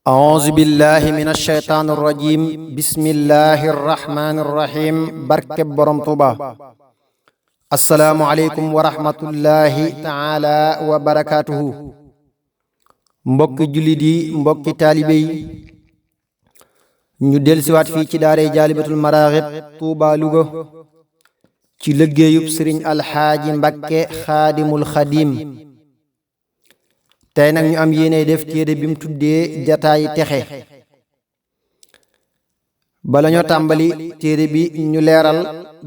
أعوذ بالله من الشيطان الرجيم بسم الله الرحمن الرحيم barke Borom Tuuba assalaamu aleykum wa rahmatullahi taala wa barakaatuhu mbokki jullit yi mbokki taalibe yi ñu dellusiwaat fii ci daaray Jaalibatul Maraaxib Tuuba Luga ci liggéeyub Sëriñ Alxaaji Mbakke Xaadimul Xadiim tey nag ñu am yéene def téere bi mu tuddee jataayi texe. bala ñoo tàmbali téere bi ñu leeral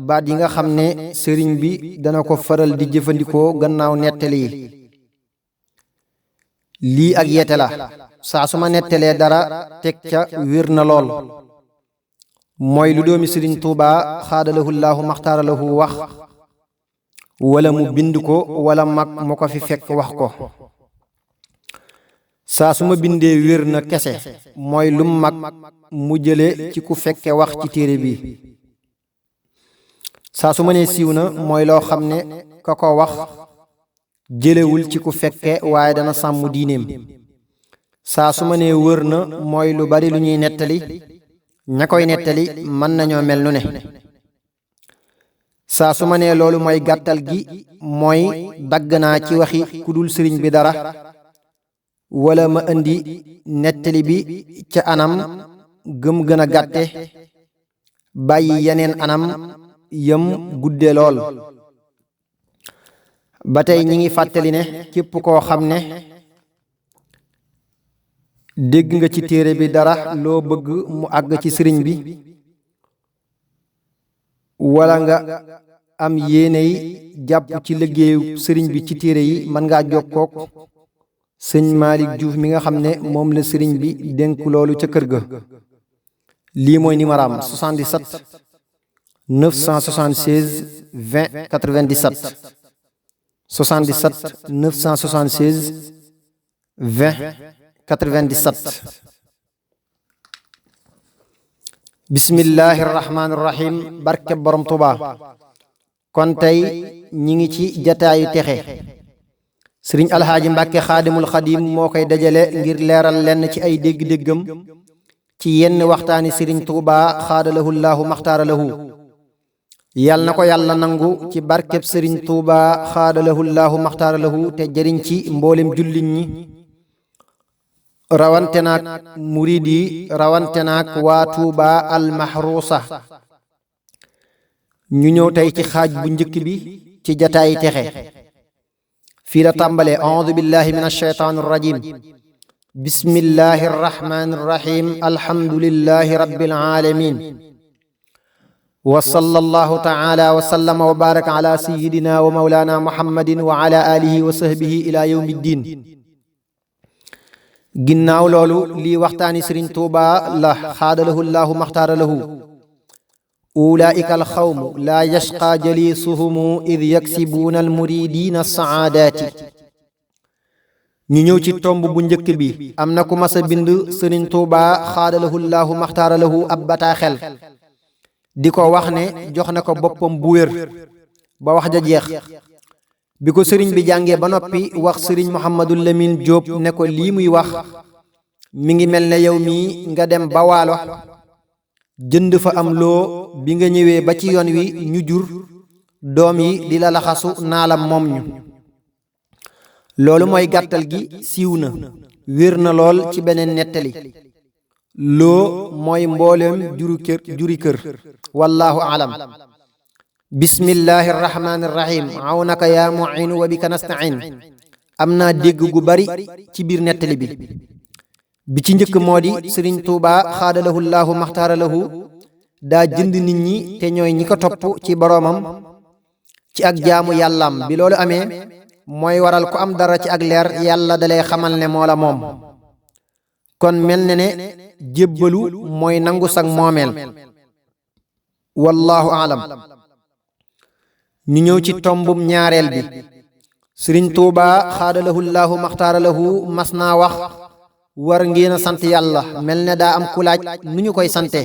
baat yi nga xam ne sëriñ bi dana ko faral di jëfandikoo gannaaw nettali yi. lii ak yete la saa su ma nettalee dara teg ca wér na lool mooy lu doomi sëriñ Tuuba xaadalahu llaahu maxtaaralahu wax wala mu bind ko wala mag mu ko fi fekk wax ko. saa su ma bindee wér na kese mooy lu mag mu jële ci ku fekke wax ci téere bi. saa su ma nee siiw na mooy loo xam ne ka ko wax jëlewul ci ku fekke waaye dana sàmm diineem. saa su ma nee wër na mooy lu bari lu ñuy nettali ña koy nettali mën nañoo mel nu ne. saa su ma nee loolu mooy gàttal gi mooy dagg naa ci waxi ku dul sëriñ bi dara wala ma indi nettali bi ca anam gëm gën a gàtte bàyyi yeneen anam yëm gudde lool. ba tey ñi ngi fàttali ne képp koo xam ne dégg nga ci téere bi dara loo bëgg mu àgg ci sëriñ bi wala nga am yéeney jàpp ci liggéeyu sëriñ bi ci téere yi mën ngaa jokkook sëñ Malick Diouf mi nga xam ne moom la sëriñ bi dénk loolu ca kër ga. lii mooy numéro am 77 976 20 97 77 976 20 97. bismillahi rahmaani rahim barke Borom Tuuba. kon tey ñi ngi ci jataayu texe. sëriñ alxaaji Mbàkke xaadimul xadiim moo koy dajale ngir leeral lenn ci ay dégg-déggam ci yenn waxtaani sëriñ Tuuba xaadalahu llaahu maxtaaralahu. yal na ko yàlla nangu ci barkeb sëriñ Tuuba xaadalahu llaahu maxtaaralahu te jëriñ ci mboolem jullit ñi rawante naag murid yi rawante naag waa Tuuba almahruusa. ñu ñëw tey ci xaaj bu njëkk bi ci jataayi texe. fii la tàmbalee audu billahi min alsheytaan arrajim bismillahi arrahmani arrahim alhamdulillahi rabbil alamin wa sallallahu taala wa sallama wa baraka ala sayidina wa maulana muhammadin wa ala alihi wa sahbihi ila yawmi ddin. ginnaaw loolu lii waxtaani sëriñ Tuuba la xaadalahu llaahu maxtaaralahu. ulaika alxawmu laa yashqa jalisuhumu id yaksibuuna almuridina saadaati. ñu ñëw ci tomb bu njëkk bi am na ku mas a bind sëriñ Tuuba xaadalahu llaahu maxtaaralahu ab bataaxel di ko wax ne jox na ko boppam bu wér ba wax ja jeex. bi ko sëriñ bi jàngee ba noppi wax sëriñ Mouhamadou Lamine Diop ne ko lii muy wax mi ngi mel ne yow mii nga dem ba waalo jënd fa am loo bi nga ñëwee ba ci yoon wi ñu jur doom yi di la laxasu naalam moom ñu. loolu mooy gàttal gi siiw na wér na lool ci beneen nettali. loo mooy mbooleem juri kër wallaahu alam. bismillahi rahmaani rahim awnaka yaa mu'inu wa bika nasta'in. am naa dégg gu bari ci biir nettali bi. bi ci njëkk moo di sëriñ Tuuba xaadalahu llaahu maxtaaralahu daa jënd nit ñi te ñooy ñi ko topp ci boroomam ci ak jaamu yàllaam. bi loolu amee mooy waral ku am dara ci ak leer yàlla dalay xamal ne moo la moom. kon mel ne ne jébbalu mooy nangu sag moomeel wallaahu alam. ñu ñëw ci tombum ñaareel bi sëriñ Tuuba xaadalahu llaahu maxtaaralahu mas naa wax war ngeen a sant yàlla mel ne daa am ku laaj nu ñu koy sante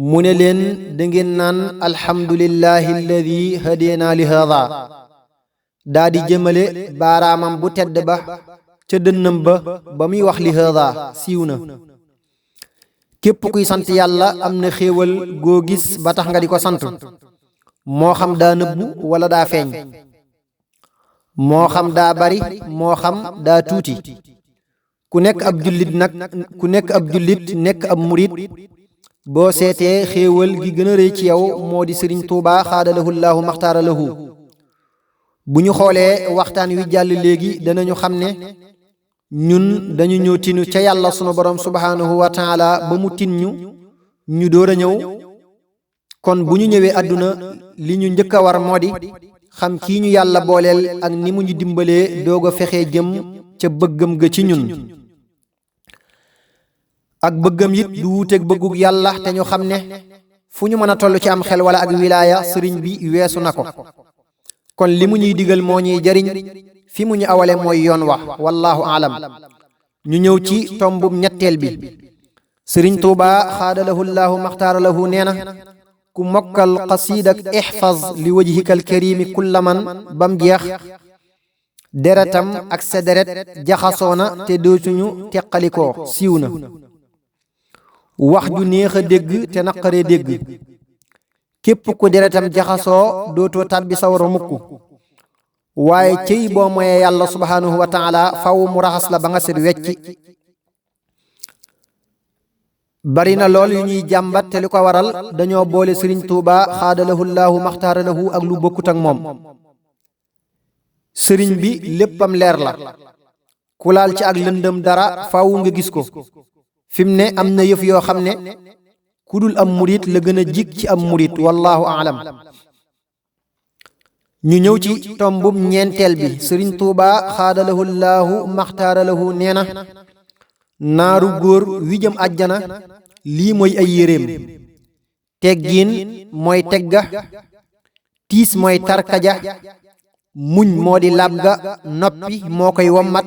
mu ne leen da ngeen naan alhamdulillahi alladi hadina li hada daa di jëmale baaraamam bu tedd ba ca dënnam ba muy wax li hada siiw na. képp kuy sant yàlla am na xéewal goo gis ba tax nga di ko sant, moo xam daa nëbbu wala daa feeñ, moo xam daa bari moo xam daa tuuti. ku nekk ab jullit nekk ab murit boo seetee xéewal gi gën a rëy ci yow moo di Sëriñ Tuubaa xaadalahu llaahu maxtaara lahu. bu ñu xoolee waxtaan wi jàll léegi danañu xam ne ñun dañu ñëw tinu ca yàlla sunu borom subhaanahu wa taala ba mu tin ñu door a ñëw. kon bu ñu ñëwee àdduna li ñu njëkk a war moo di xam kii ñu yàlla booleel ak ni mu ñu dimbalee doog a fexee jëm ca bëggam ga ci ñun. ak bëggam it du wuuteeg bëggug yàlla te ñu xam ne fu ñu mën a toll ci am xel wala ak wilaaya sëriñ bi weesu na ko. kon li mu ñuy digal moo ñuy jariñ, fi mu ñu awale mooy yoon wa wallahu aalam. ñu ñëw ci tombub ñetteel bi. sëriñ Tuubaa xaadalahu llaahu maxtaara lahu nee na ku mokkal qasiidak ixfaz li wajhikal karimi kulla man bam jeex, deretam ak sa deret jaxasoona te dootuñu teqalikoo siiw na. wax ju neex a dégg te naqaree dégg. képp ku deretam jaxasoo dootoo tàbbi sawara mukk, waaye cëy boo moyee yàlla subhaanahu wa taala faw mu raxas la ba nga set wecci. bari na lool yu ñuy jàmbat te li ko waral dañoo boole Sëriñ Tuubaa xaadalahu llaahu maxtaara lahu ak lu bokkut ak moom. sëriñ bi léppam leer la, ku laal ci ak lëndëm dara faw nga gis ko. fi mu ne am na yëf yoo xam ne ku dul am murit la gën a jig ci am murit wallahu aalam. ñu ñëw ci tombub ñeenteel bi. Sëriñ Tuubaa xaadalahu llaahu maxtaara lahu nee na naaru góor wi jëm àjjana lii mooy ay yéreem: teggiin mooy tegga, tiis mooy tarkaja, muñ moo di lab ga, noppi moo koy wommat,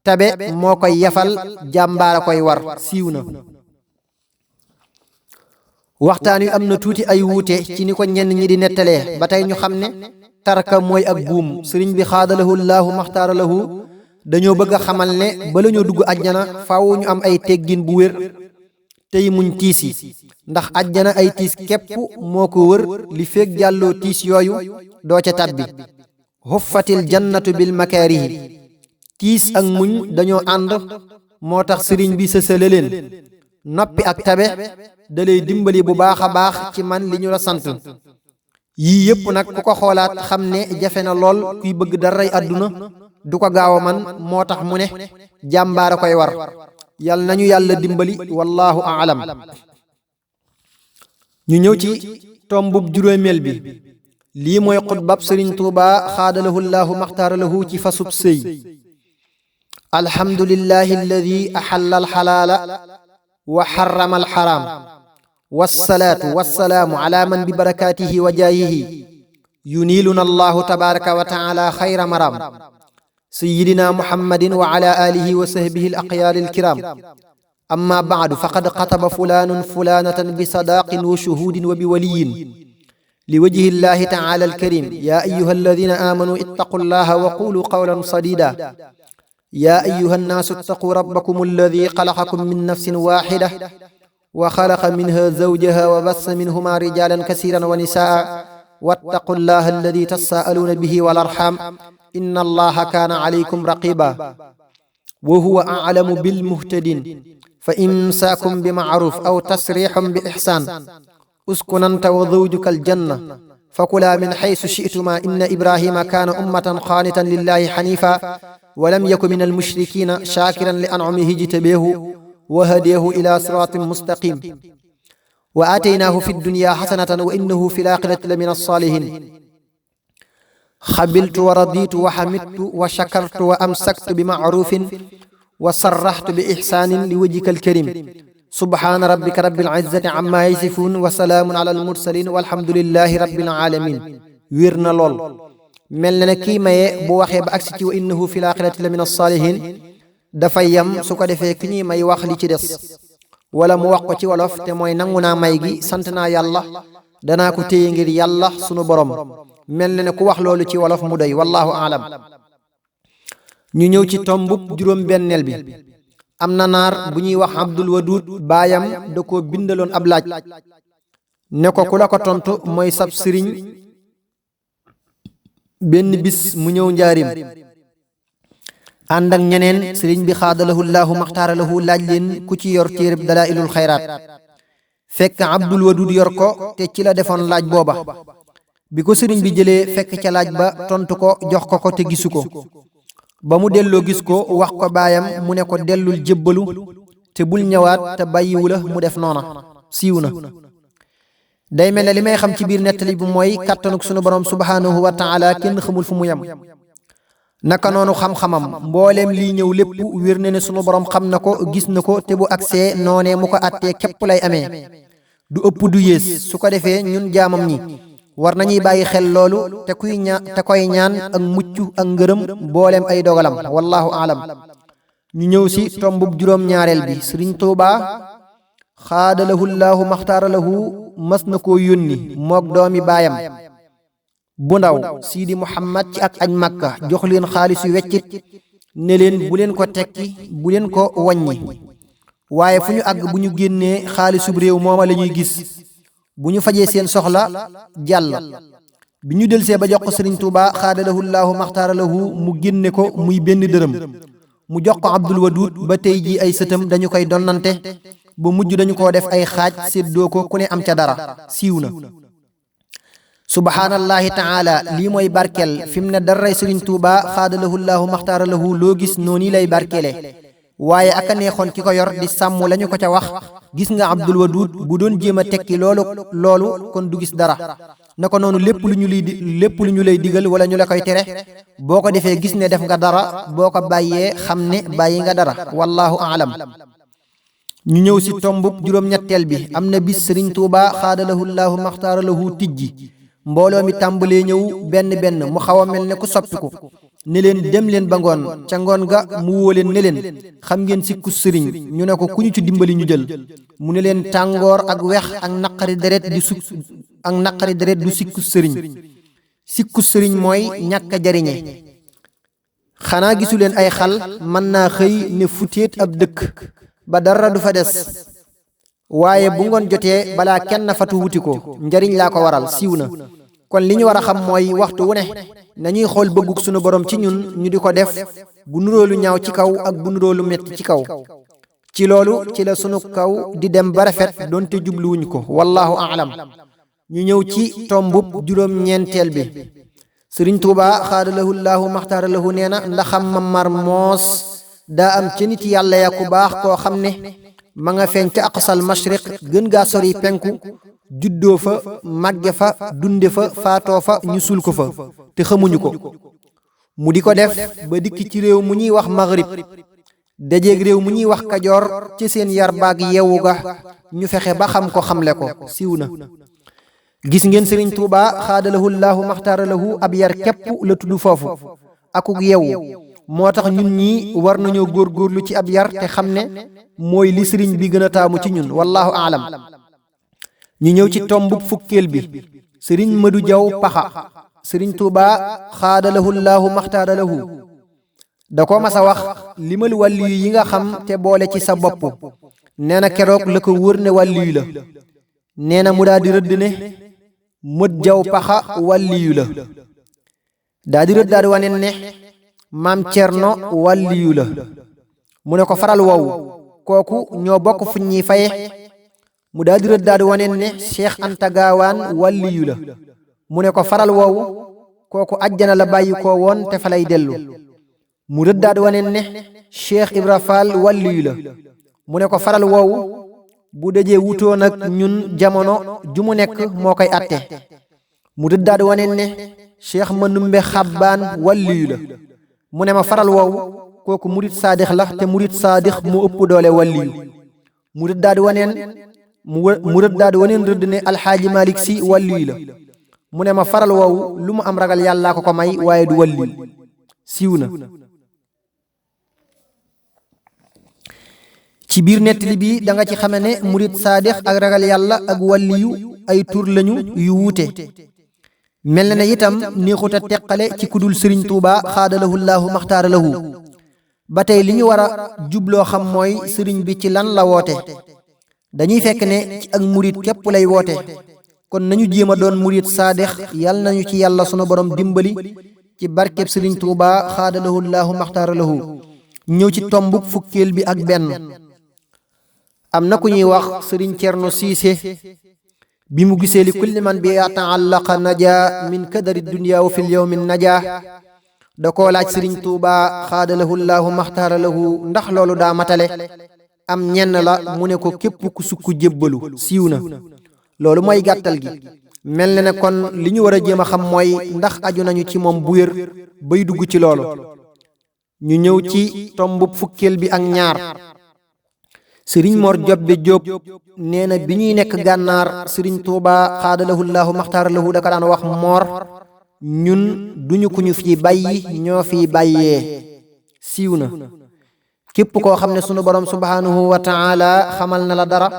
tabe moo koy yafal, jàmbaara koy war siiw na. waxtaan wi am na tuuti ay wuute ci ni ko ñenn ñi di nettalee ba tey ñu xam ne tarka mooy ak buum. sëriñ bi xaadalahu llaahu maxtaara lahu dañoo bëgg a xamal ne bala ñoo dugg àjjana faaw ñu am ay teggin bu wér tey muñ tiis yi, ndax àjjana ay tiis képp moo ko wër. li feeg jàlloo tiis yooyu doo ca tàbbi. huffatil jannatu bil makaarihi. tiis ak muñ dañoo ànd, moo tax sëriñ bi sësale leen. noppi ak tabe da lay dimbali bu baax a baax ci man li ñu la sant. yii yépp nag ku ko xoolaat xam ne jafe na lool kuy bëgg daray àdduna du ko gaaw a man, moo tax mu ne jàmbaara koy war. yal nañu yàlla dimbali wallahu aalam. ñu ñëw ci tombub juróomeel bi. lii mooy xutbab Sëriñ Tuubaa xaadalahu llaahu maxtaara lahu ci fasub sëy. alhamdulillahi alladi axalla alxalaala wa xarama alxaraam, wassalaatu wassalaamu ala man bi barakaatihi wa jaayihi yuniiluna allahu tabaaraka wa taala xayra maraam, sayyidina muhammadin wa ala alihi wa sahbihi al aqyaari al kiraam. amma baadu faqad xataba fulaanun fulaanatan bi sadaaqin wa shuhuudin wa bi waliyin li wajhi llahi taala al karim. yaa ayyuha alladina aamanuu ittaqu llaha wa qulu qawlan sadiida. yaa ayyuha nnaasu ittaquu rabbakum alladi xalaqakum min nafsin waaxida wa xalaqa minha zawjaha wa bassa minhuma rijaalan kasiiran wa nisaa. wattaqu llaha alladi tasaaluuna bihi wal arxaam inna allaha kaana alaykum raqiba. wa huwa aclamu bilmuhtadin. fa imsaakum bi macruuf aw tasriixum bi ixsaan. uskun anta wa zawjuka aljanna fakulaa min xaysu shi'tumaa inna ibrahima kaana ummatan qaanitan lillahi xaniifa wa lam yaku min almushrikiina shaakiran li ancumihi ijtabahu wa hadiyahu ila siraatin mustaqim. wa aataynaahu fi dunya xasanatan wa innahu fi laaxirati la min alsaalihin. xabiltu wa raditu wa xamidtu wa shakartu wa amsaktu bi macruufin wa sarraxtu bi ixsaanin li wajhika alkarim. subhaana rabbika rabbil izzati amma yasifuun wa salaamun ala almursalin walhamdulillahi rabbil alamin. wér na lool. mel na ne kii maye bu waxee ba agsi ci wa innahu fi laaxirati la min alsaalihin dafay yam su ko defee ki ñuy may wax li ci des, wala mu wax ko ci wolof te mooy nangu naa may gi, sant naa yàlla, danaa ko téye ngir yàlla sunu borom. mel na ne ku wax loolu ci wolof mu doy wallahu aalam. ñu ñëw ci tombub juróom benneel bi. am na naar bu ñuy wax Abdul Wadud baayam da ko bindaloon ab laaj ne ko ku la ko tontu mooy sab sëriñ. benn bis mu ñëw njaarim ànd ak ñeneen sëriñ bi xaadalahu llaahu maxtaaralahu laaj leen ku ci yor téereb dalaa'ilul xayraat fekk Abdul Wadud yor ko te ci la defoon laaj booba. bi ko sëriñ bi jëlee fekk ca laaj ba tontu ko jox ko te gisu ko. ba mu delloo gis ko wax ko baayam mu ne ko dellul jébbalu te bul ñëwaat te bàyyiwu la mu def noona. siiw na. day mel ne li may xam ci biir nettali bi mooy kàttanuk sunu borom subhaanahu wa taala kenn xamul fu mu yem. naka noonu xam-xamam mbooleem lii ñëw lépp wér na ne sunu borom xam na ko gis na ko te bu agsee noonee mu ko àttee képp lay amee. du ëpp du yées su ko defee ñun jaamam ñi war nañuy bàyyi xel loolu te koy ñaan ak mucc ak ngërëm mbooleem ay dogalam wallahu aalam. ñu ñëw si tombub juróom ñaareel bi. Sëriñ Tuubaa xaadalahu llaahu maxtaaralahu mas na koo yónni moog doomi baayam bu ndaw Sidi Muhammad ci ak aj Makka jox leen xaalis yu weccit ne leen bu leen ko tekki bu leen ko waññi waaye fu ñu àgg bu ñu génnee xaalisub réew mooma la ñuy gis bu ñu fajee seen soxla jàll. bi ñu delsee ba jox ko Sëriñ Tuubaa xaadalahu llaahu maxtaaralahu mu génne ko muy benn dërëm mu jox ko Abdul Wadud ba tey ji ay sëtam dañu koy donnante ba mujj dañu koo def ay xaaj séddoo ko ku ne am ca dara. siiw na. subhaanallahi taala lii mooy barkeel fi mu ne daray Sëriñ Tuubaa xaadalahu llaahu maxtaaralahu loo gis noonu lay barkeele waaye aka neexoon ki ko yor di sàmm lañu ko ca wax. gis nga Abdul Wadud bu doon jéem a tekki loolu kon du gis dara. naka noonu lépp lu ñu lay digal wala ñu la koy tere boo ko defee gis ne def nga dara boo ko bàyyee xam ne bàyyi nga dara wallahu aalam. ñu ñëw si tombub juróom-ñetteel bi. am na bis Sëriñ Tuubaa xaadalahu llaahu maxtaaralahu tijji mbooloo mi tàmbalee ñëw benn benn mu xaw a mel ne ku soppiku ne leen dem leen ba ngoon ca ngoon ga mu woo leen ne leen xam ngeen sikku sëriñ ñu ne ko ku ñu ci dimbali ñu jël mu ne leen tàngoor ak wex ak naqari deret du sikku sëriñ. sikku sëriñ mooy ñàkk a jariñe. xanaa gisu leen ay xal mën naa xëy ne futéet ab dëkk ba dara du fa des waaye bu ngoon jotee balaa kenn fatu wuti ko njariñ laa ko waral. siiw na. kon li ñu war a xam mooy waxtu wu ne nañuy xool bëggug sunu borom ci ñun ñu di ko def bu nuróolu ñaaw ci kaw ak bu nuróolu metti ci kaw. ci loolu ci la sunu kaw di dem ba rafet doonte jubluwuñ ko wallahu aalam. ñu ñëw ci tombub juróom-ñeenteel bi. Sëriñ Tuubaa xaadalahu llaahu maxtaaralahu nee na ndaxam ma mar moos daa am ca nit yàlla ya ku baax koo xam ne ma nga feeñ ca aqsal mashriq gën gaa sori penku juddoo fa màgge fa dunde fa faatoo fa ñu sul ko fa te xamuñu ko mu di ko def ba dikk ci réew mu ñuy wax maghrib dajeeg réew mu ñuy wax kajoor ci seen yar baag yeewu ga ñu fexe ba xam ko xamle ko. siiw na. gis ngeen Sëriñ Tuubaa xaadalahu llaahu maxtaaralahu ab yar képp la tudd foofu akuk yeewu moo tax ñun ñii war nañoo góorgóorlu ci ab yar te xam ne mooy li sëriñ bi gën a taamu ci ñun wallahu aalam. ñu ñëw ci tombub fukkeel bi. Sëriñ Madu Jaw Paxa Sëriñ Tuubaa xaadalahu llaahu maxtaaralahu da ko mas a wax limal wàlliyu yi nga xam te boole ci sa bopp. nee na keroog la ko wër ne wàlliyu la. nee na mu daal di rëdd ne Mët Jaw Paxa wàlliyu la. daal di rëdd daal di wane ne Maam Cerno wàlliyu la. mu ne ko faral woowu kooku ñoo bokk fu ñuy faye. mu daal di rëdd daal di wane ne Cheikh Anta Gaawaan wàlliyu la. mu ne ko faral woowu kooku ajjana la bàyyi koo woon te fa lay dellu. mu rëdd daal di wane ne Cheikh Ibra Fall wàlliyu la. mu ne ko faral woowu bu dajee wutoo nag ñun jamono ju mu nekk moo koy atte. mu rëdd daal di wane ne Cheikh Manumbe Xabbaan wàlliyu la. mu ne ma faral woowu kooku murit saadix la te murit saadix mu ëpp doole wàlliyu. mu rëdd daal di waneen mu rëdd daal di waneen rëdd ne alxaaji Malik Si wàlliyu la. mu ne ma faral woowu lu mu am ragal yàllaa ko may waaye du wàlliyu. siiw na. ci biir nettali bi da nga ci xame ne murit saadix ak ragal yàlla ak wàlliyu ay tur lañu yu wuute. mel na ne itam neexut a teqale ci kudul Sëriñ Tuubaa xaadalahu llaahu maxtaaralahu ba tey li ñu war a jubloo xam mooy sëriñ bi ci lan la woote dañuy fekk ne ci ak murit képp lay woote kon nañu jéem a doon murit saadex yal nañu ci yàlla sunu borom dimbali ci barkeb sëriñ Tuuba xaadalahu llaahu maxtaaralahu ñëw ci tombuk fukkeel bi ak benn am na ku ñuy wax sëriñ Cerno Siise bi mu gisee li kulli man bi yataallaqa naja min kadari dunya wa fil yawmi naja da koo laaj sëriñ Tuuba xaadalahu llaahu maxtaaralahu ndax loolu daa matale am ñenn la mu ne ko képp ku sukk jébbalu siiw na loolu mooy gàttal gi mel na ne kon li ñu war a jéem a xam mooy ndax aju nañu ci moom bu wér bay dugg ci loolu ñu ñëw ci tombub fukkeel bi ak ñaar sëriñ Mor Jobbe Jóob nee na bi ñuy nekk gànnaar sëriñ Tuuba xaadalahu llaahu maxtaaralahu da ka daan wax moor ñun duñu ku ñu fi bàyyi ñoo fi bàyyee siiw na képp koo xam ne sunu borom subhaanahu wa taala xamal na la dara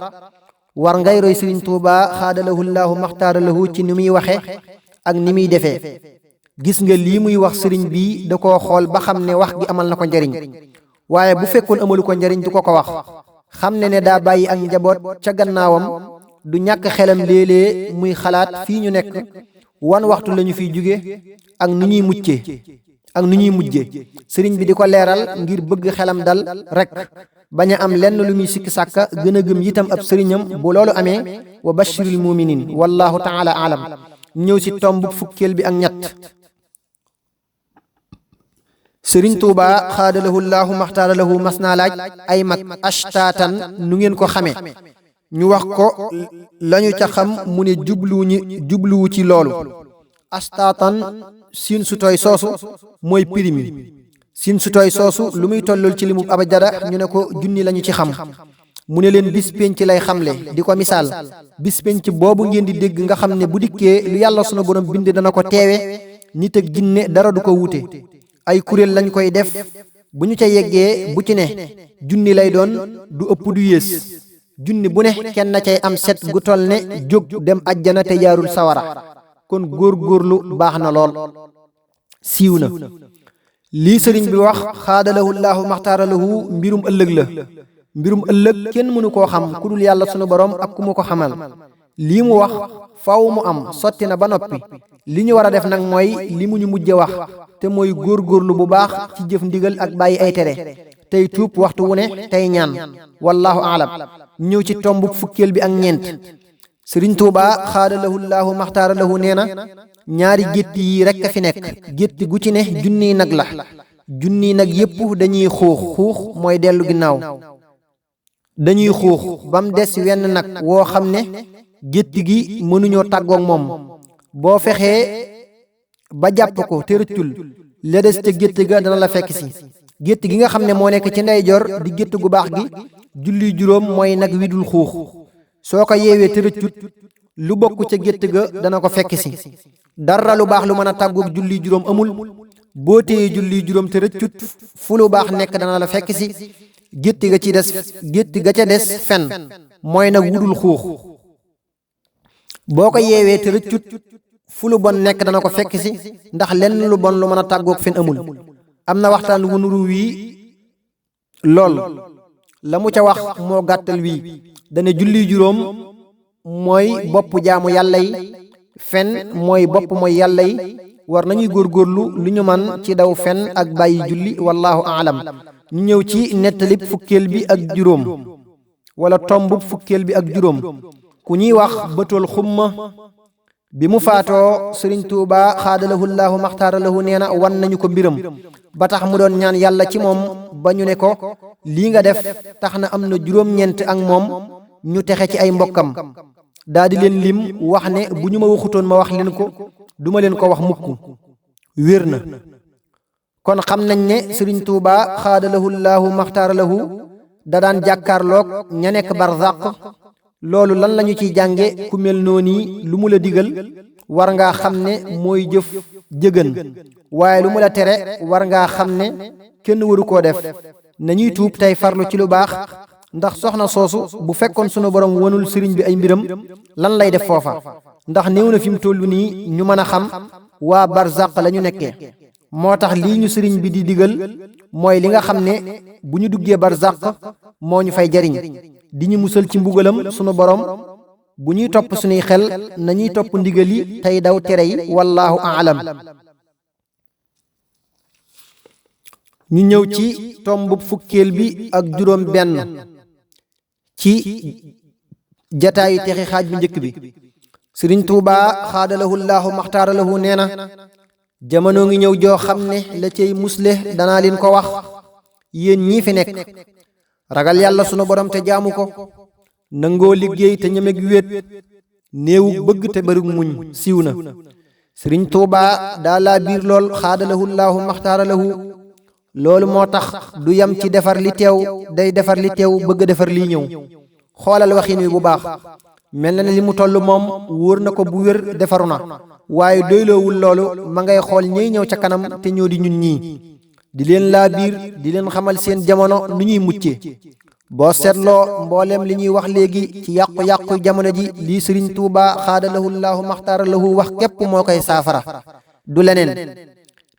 war ngay roy sëriñ Tuuba xaadalahu llaahu maxtaaralahu ci ni muy waxe ak ni muy defee gis nga lii muy wax sëriñ bi da koo xool ba xam ne wax gi amal na ko njariñ waaye bu fekkoon amalu ko njariñ du ko wax xam ne daa bàyyi ak njaboot ca gannaawam du ñàkk xelam léeg-léeg muy xalaat fii ñu nekk wan waxtu lañu fiy jóge ak nu ñuy muccee ak nu ñuy mujjee sëriñ bi di ko leeral ngir bëgg xelam dal rek bañ a am lenn lu muy sikki sàkka gën a gëm itam ab sëriñam bu loolu amee wa bashiril muminin wallahu taala alam ñëw ci tomb fukkeel bi ak ñett sëriñ Tuuba xaadalahu llaahu maxtaaralahu mas naa laaj ay mag ashtaatan nu ngeen ko xame ñu wax ko lañu ca xam mu ne jubluwu ci loolu ashtaatan siin su tooy soosu mooy primi siin su tooy soosu lu muy tollul ci limu abajada ñu ne ko junni lañu ci xam mu ne leen bis penc lay xamle di ko misaal bis penc boobu ngeen di dégg nga xam ne bu dikkee lu yàlla sunu borom bind dana ko teewe nit ak jinne dara du ko wute ay kuréel lañ koy def bu ñu ca yeggee bu ci ne junni lay doon du ëpp du yées junni bu ne kenn na cay am set gu toll ne jóg dem ajjana te jaarul sawara kon góorgóorlu baax na lool siiw na lii sëriñ bi wax xaadalahu llaahu maxtaaralahu mbirum ëllëg la mbirum ëllëg kenn mënu koo xam ku dul yàlla sunu borom ak ku mu ko xamal lii mu wax faw mu am sotti na ba noppi li ñu war a def nag mooy li mu ñu mujje wax te mooy góorgóorlu bu baax ci jëf ndigal ak bàyyi ay tere tey tuub waxtu wu ne tey ñaan wallahu aalam ñëw ci tomb fukkeel bi ak ñeent sëriñ Tuuba xaadalahu llaahu maxtaaralahu nee na ñaari gétt yi rekk a fi nekk gétt gu ci ne junniy nag la junniy nag yépp dañuy xuux mooy dellu ginnaaw dañuy xuux ba mu des wenn nag woo xam ne gétt gi mënuñoo tàggoog moom boo fexee ba jàpp ko te rëccul la des ca gétt ga dana la fekk si gétt gi nga xam ne moo nekk ci ndeyjoor di gétt gu baax gi julli juróom mooy nag wi dul xuux soo ko yeewee te rëccut lu bokk ca gétt ga dana ko fekk si dara lu baax lu mën a tàggoog julli juróom amul boo téyee julli juróom te rëccut fu lu baax nekk dana la fekk si gétt ga ca des fen mooy nag wudul xuux boo ko yeewee te rëccut fu lu bon nekk dana ko fekk si ndax lenn lu bon lu mën a tàggoog fen amul am na waxtaan wu nuru wii lool la mu ca wax moo gàttal wii dane julli juróom mooy bopp jaamu yàlla yi fen mooy bopp mooy yàlla yi war nañuy góorgóorlu lu ñu man ci daw fen ak bàyyi julli wallahu aalam ñu ñëw ci nettalib fukkeel bi ak juróom wala tombub fukkeel bi ak juróom ku ñuy wax bëtool xumma bi mu faatoo sëriñ Tuuba xaadalahu llaahu maxtaaralahu nee na wan nañu ko mbiram ba tax mu doon ñaan yàlla ci moom ba ñu ne ko lii nga def tax na am na juróom-ñeent ak moom ñu texe ci ay mbokkam daa di leen lim wax ne bu ñu ma waxutoon ma wax leen ko duma leen ko wax mukk wér na kon xam nañ ne sëriñ Tuuba xaadalahu llaahu maxtaaralahu da daan jàkkaarloog ña nekk barzaq loolu lan lañu ciy jànge ku mel noonu lu mu la digal war ngaa xam ne mooy jëf jëgën waaye lu mu la tere war ngaa xam ne kenn waru koo def nañuy tuub tey farlu ci lu baax ndax soxna soosu bu fekkoon sunu borom wanul sëriñ bi ay mbiram lan lay def foofa ndax néew na fi mu toll nii ñu mën a xam waa barzaq la ñu nekkee moo tax lii ñu sëriñ bi di digal mooy li nga xam ne bu ñu duggee barzaq moo ñu fay jariñ di ñu musal ci mbugalam sunu borom. bu ñuy topp suñuy xel nañuy topp ndigal yi tey daw tere yi wallaahu aalam. ñu ñëw ci tomb fukkeel bi ak juróom benn ci jataayu texi xaaj bu njëkk bi. sëriñ Tuubaa xaadalahu llaahu maxtaaralahu nee na jamono ngi ñëw joo xam ne la cay musle danaa leen ko wax yéen ñii fi nekk ragal yàlla sunu borom te jaamu ko, nangoo liggéey te ñemeg wéet, néewu bëgg te bërig muñ siiw na. sëriñ Tuubaa daa laa biir lool xaadalahu llaahu maxtaaralahu. loolu moo tax du yam ci defar li teew, day defar li teew bëgg defar liy ñëw. xoolal waxin wi bu baax, mel na ne li mu toll moom wóor na ko bu wér defaru na, waaye doyloowul loolu ma ngay xool ñey ñëw ca kanam te ñoo di ñun ñii, di leen laa biir di leen xamal seen jamono nu ñuy mucce. boo seetloo mbooleem li ñuy wax léegi ci yàqu-yàqu jamono ji lii sëriñ Tuubaa xaadalahu llaahu maxtaaralahu wax képp moo koy saafara, du leneen.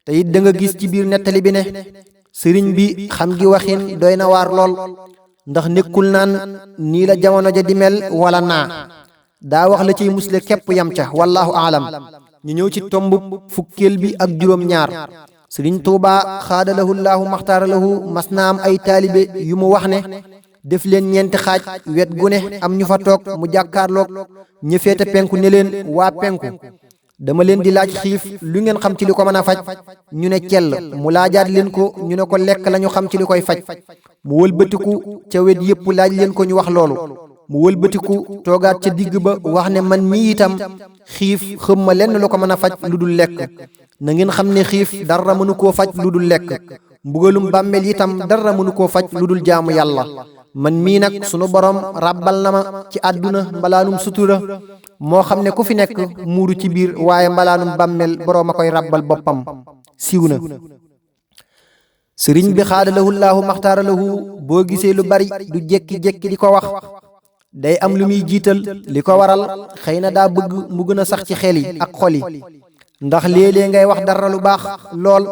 te it da nga gis ci biir nettali bi ne sëriñ bi xam gi waxin doy na waar lool, ndax nekkul naan nii la jamono ja di mel wala naa, daa wax la ciy musle képp yam ca wallaahu aalam. ñu ñëw ci tomb fukkeel bi ak juróom ñaar. sëriñ Tuubaa xaadalahu llaahu maxtaaralahu mas na am ay taalibe yu mu wax ne def leen ñeenti xaaj, wet gu ne am ñu fa toog mu jàkkaarloog ñi féete penku ne leen waa penku dama leen di laaj xiif lu ngeen xam ci li ko mën a faj. ñu ne cell mu laajaat leen ko, ñu ne ko lekk lañu xam ci li koy faj. mu wëlbatiku ca wet yépp laaj leen ko ñu wax loolu. mu wëlbatiku toogaat ca digg ba wax ne man mii itam xiif xëm ma lenn lu ko mën a faj lu dul lekk. na ngeen xam ne xiif dara mënu koo faj lu dul lekk. mbugalum bàmmeel itam dara mënu koo faj lu dul jaamu yàlla. man mii nag sunu borom ràbbal na ma ci àdduna mbalaanum sutura moo xam ne ku fi nekk muuru ci biir, waaye mbalaanum bàmmeel boroom a koy ràbbal boppam siiw na. sëriñ bi xaadalahu llaahu maxtaaralahu boo gisee lu bari du jekki-jekki di ko wax, day am lu muy jiital. li ko waral xëy na daa bëgg mu gën a sax ci xel yi ak xol yi, ndax léeg-léeg ngay wax dara lu baax lool,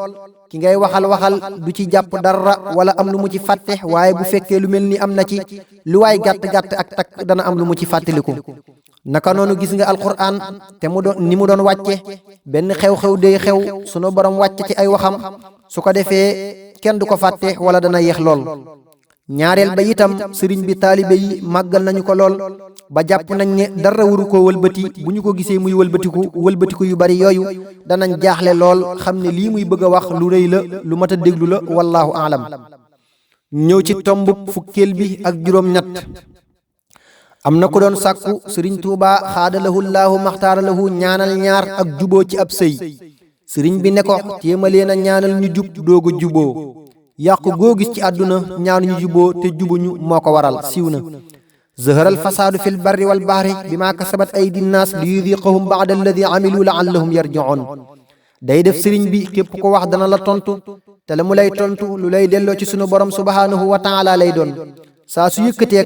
ki ngay waxal du ci jàpp dara wala am lu mu ci fàtte, waaye bu fekkee lu mel ni am na ci lu waay gàtt-gàtt ak takk dana am lu mu ci fàttaliku. naka noonu gis nga alquran te mu doon ni mu doon wàcce benn xew-xew day xew sunu borom wàcce ci ay waxam, su ko defee kenn du ko fàtte wala dana yeex lool. ñaareel ba itam sëriñ bi taalibe yi màggal nañu ko lool ba jàpp nañ ne dara waru koo wëlbati. bu ñu ko gisee muy wëlbatiku yu bari yooyu danañ jaaxle lool, xam ne lii muy bëgg a wax lu rëy la, lu mat a déglu la wallaahu aalam. ñëw ci tomb fukkeel bi ak juróom ñett. am na ku doon sàkku sëriñ Tuubaa xaadalahu llaahu maxtaaralahu ñaanal ñaar ak juboo ci ab sëy. sëriñ bi ne ko téemaleen a ñaanal ñu jub doog a juboo. yàqu goo gis ci àdduna ñaar ñu juboo te jubuñu moo ko waral siiw na. zaharal fasaadu fil barri wal bahri bimaa kasabat aydi nnaas li yudiqahum ba'da alladi amilu la'allahum yarji'un. day def sëriñ bi képp ko wax dana la tontu, te la mu lay tontu lu lay delloo ci sunu borom subhaanahu wa taala lay doon. saa su yëkkatee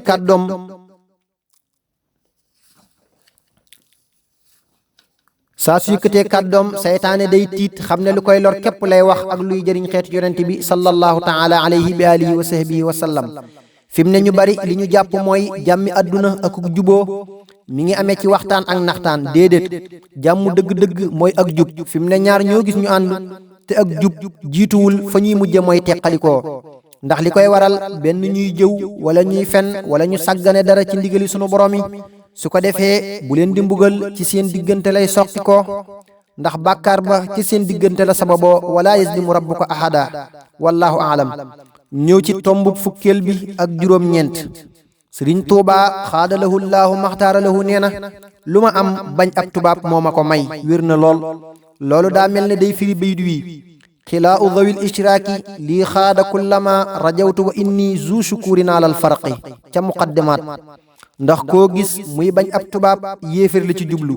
kàddoom saytaane day tiit, xam ne lu koy lor képp lay wax ak luy jëriñ xeetu yonent bi sallallahu taala alayhi bi alihi wa sahbihi wa sallam. fi mu ne ñu bari li ñu jàpp mooy jàmmi àdduna ak juboo mi ngi amee ci waxtaan ak naxtaan. déedéet, jàmm dëgg-dëgg mooy ak jub. fi mu ne ñaar ñoo gis ñu ànd te ak jub jiituwul fa ñuy mujje mooy teqalikoo. ndax li koy waral benn ñuy jëw wala ñuy fen wala ñu sàggane dara ci ndigali sunu borom yi. su ko defee bu leen di mbugal ci seen diggante lay soqi ko, ndax bàkkaar ba ci seen diggante la sababoo. wala yazlimu rabbuka ahada wallahu aalam. ñëw ci tomb fukkeel bi ak juróom ñeent. sëriñ Tuubaa xaadalahu llaahu maxtaaralahu nee na lu ma am bañ ab tubaab moo ma ko may. wér na lool. loolu daa mel ne day firi baydu wi xilaa u dawil ishraaki lii xaada kullama rajawtu wa inni zu shukurin alal farqi ca muqaddimaat. ndax koo gis muy bañ ab tubaab yéefér la ci jublu.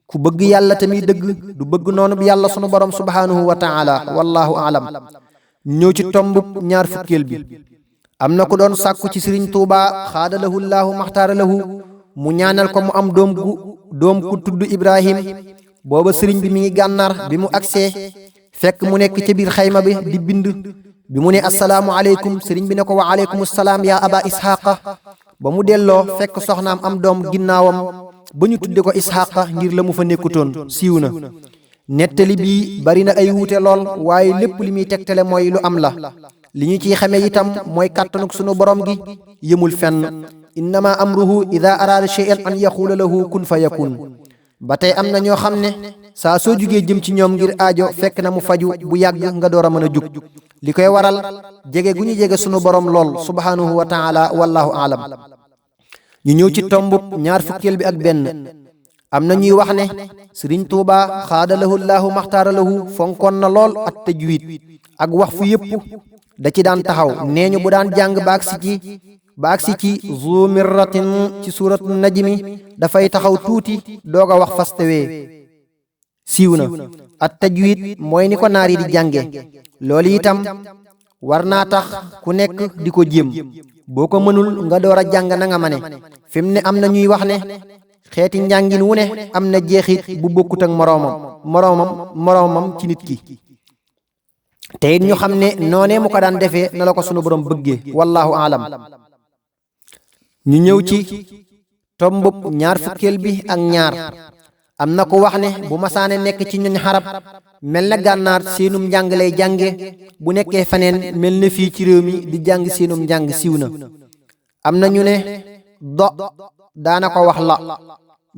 ku bëgg yàlla tamit dëgg du bëgg noonu bi yàlla sunu borom subhaanahu wa taala wallahu aalam. ñëw ci tomb ñaar fukkeel bi. am na ku doon sàkku ci sëriñ Tuubaa xaadalahu llaahu maxtaaralahu mu ñaanal ko mu am doom ku tudd Ibrahim. booba sëriñ bi mi ngi gànnaar. bi mu agsee fekk mu nekk ca biir xayma bi di bind bi mu ne assalaamu aleykum sëriñ bi ne ko wa aleykum salaam yaa aba isxaaqa ba mu delloo fekk soxnaam am doom ginnaawam ba ñu tudde ko isxaaqa ngir la mu fa nekkutoon siiw na nettali bii bari na ay wuute lool waaye lépp li muy tegtale mooy lu am la li ñu ciy xamee itam mooy kàttanuk sunu borom gi yëmul fenn innama amruhu ida araada shay'an an yaxuula lahu kun fa yakun ba tey am na ñoo xam ne saa soo jugee jëm ci ñoom ngir aajo fekk na mu faju bu yàgg nga door a mën a jug li koy waral jege gu ñu jege sunu borom lool subhanahu wa taala wallahu aalam ñu ñëw ci tombub ñaar fukkeel bi ak benn am na ñuy wax ne sëriñ tuuba xaadalahu llaahu maxtaara lahu fonkoon na lool ak tajwid ak wax fu yépp da ci daan taxaw nee ñu bu daan jàng ba agsi ci zu mirratin ci suuratu najmi dafay taxaw tuuti doog a wax fastawee siiw na at tajwid mooy ni ko naar yi di jànge loolu itam war naa tax ku nekk di ko jéem boo ko mënul nga door a jàng na nga mane fi mu ne am na ñuy wax ne xeeti njàngin wu ne am na jeexit bu bokkut ak moroomam ci nit ki te it ñu xam ne noonee mu ko daan defee na la ko sunu borom bëggee wallahu aalam ñu ñëw ci tombub ñaar fukkeel bi ak ñaar am na ko wax ne bu masaane nekk ci ñoñ xarab mel na gànnaar seenum njàng lay jànge bu nekkee faneen mel na fii ci réew mi di jàng seenum njàng siiw na am na ñu ne do daana ko wax la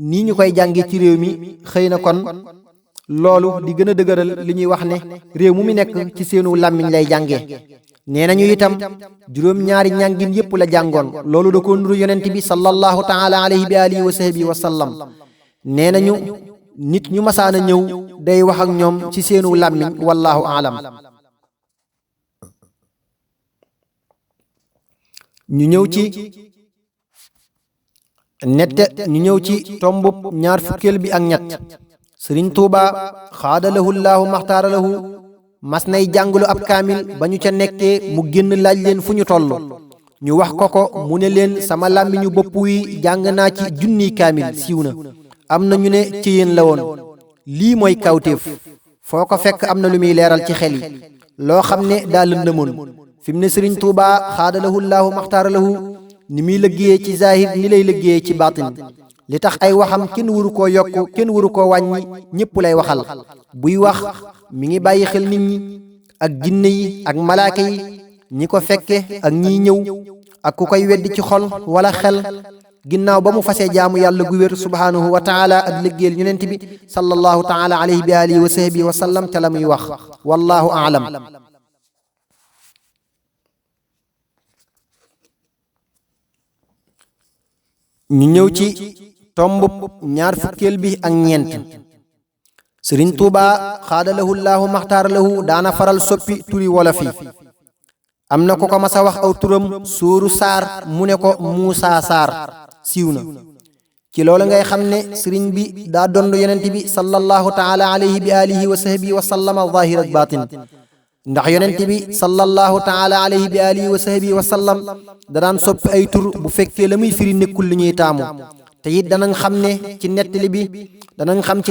nii ñu koy jànge ci réew mi xëy na kon loolu di gën a dëgëral li ñuy wax ne réew mu nekk ci seenu làmmiñ lay jànge nee nañu itam juróom-ñaari njàngin yépp la jàngoon loolu da ko nuru yonent bi sallallahu taala alayhi bi alihi wa sahbihi wa sallam nee nañu nit ñu masaana ñëw day wax ak ñoom ci seenu làmmiñ wallahu aalam ñu ñëw ci tombub ñaar fukkeel bi ak ñett sëriñ tuuba xaadalahu llaahu maxtaaralahu mas nay jàngalu ab kaamil ba ñu ca nekkee mu génn laaj leen fu ñu toll ñu wax ko mu ne leen sama làmmiñu bopp wi jàng naa ci junniy kaamil siiw na am na ñu ne ci yéen la woon lii mooy kawtéef foo ko fekk am na lu muy leeral ci xel yi loo xam ne daa lëndëmoon fi mu ne sëriñ tuuba xaadalahu llaahu maxtaaralahu ni muy liggéeyee ci zahir ni lay liggéeyee ci baatin li tax ay waxam kenn waru koo yokk kenn waru koo wàññi ñépp lay waxal buy wax mi ngi bàyyi xel nit ñi ak jinne yi ak malaaka yi ñi ko fekke ak ñiy ñëw ak ku koy weddi ci xol wala xel ginnaaw ba mu fasee jaamu yàlla gu wér subhanahu wa taala ak liggéeyal yonent bi sallallahu taala alayhi bi alihi wa sahbihi wa sallam ca la muy wax wallahu aalam ñu ñëw ci tombub ñaar fukkeel bi ak ñeent sëriñ tuuba xaadalahu llaahu maxtaaralahu daana faral soppi turi wolof yi am na ko ko mas a wax aw turam sóoru saar mu ne ko muusaa saar siiw na ci loolu ngay xam ne sëriñ bi daa dond yonent bi sallallahu taala alayhi bi alihi wa sahbihi wa sallama zahir ak baatin ndax yonent bi sallallahu taala alayhi bi alihi wa sahbihi wa sallam da daan soppi ay tur bu fekkee la muy firi nekkul li ñuy taamu te it danañ xam ne ci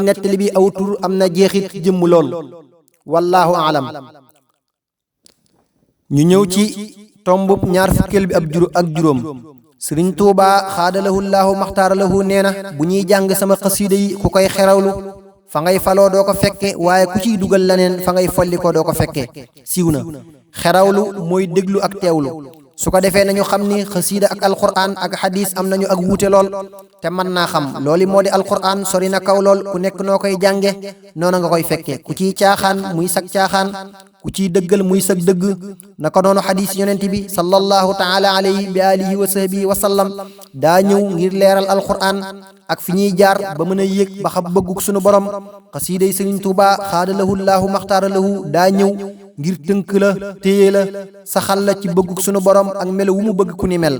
nettali bi aw tur am na jeexit jëmm lool wallahu aalam ñu ñëw ci tombub ñaar fukkeel bi ak juróom sëriñ tuuba xaadalahu llaahu maxtaaralahu nee na bu ñuy jàng sama xasiida yi ku koy xerawlu fa ngay faloo doo ko fekke waaye ku ciy dugal leneen fa ngay folli ko doo ko fekke siiw na xerawlu mooy déglu ak teewlu su ko defee nañu xam ni xasiida ak alquran ak xadis am nañu ak wuute lool te mën naa xam loolu moo di alquran sori na kaw lool ku nekk noo koy jànge noonu nga koy fekke ku ciy caaxaan muy sag caaxaan ku ciy dëggal muy sag dëgg naka noonu xadis yonent bi sallallahu taala alayhi bi alihi wa sahbihi wa sallam daa ñëw ngir leeral alquran ak fi ñuy jaar ba mën a yëg ba xam bëgguk sunu borom xasiiday sëriñ tuuba xaadalahu llaahu maxtaaralahu daa ñëw ngir tënk la téye la saxal la ci bëgguk sunu borom ak melo wu mu bëgg ku ni mel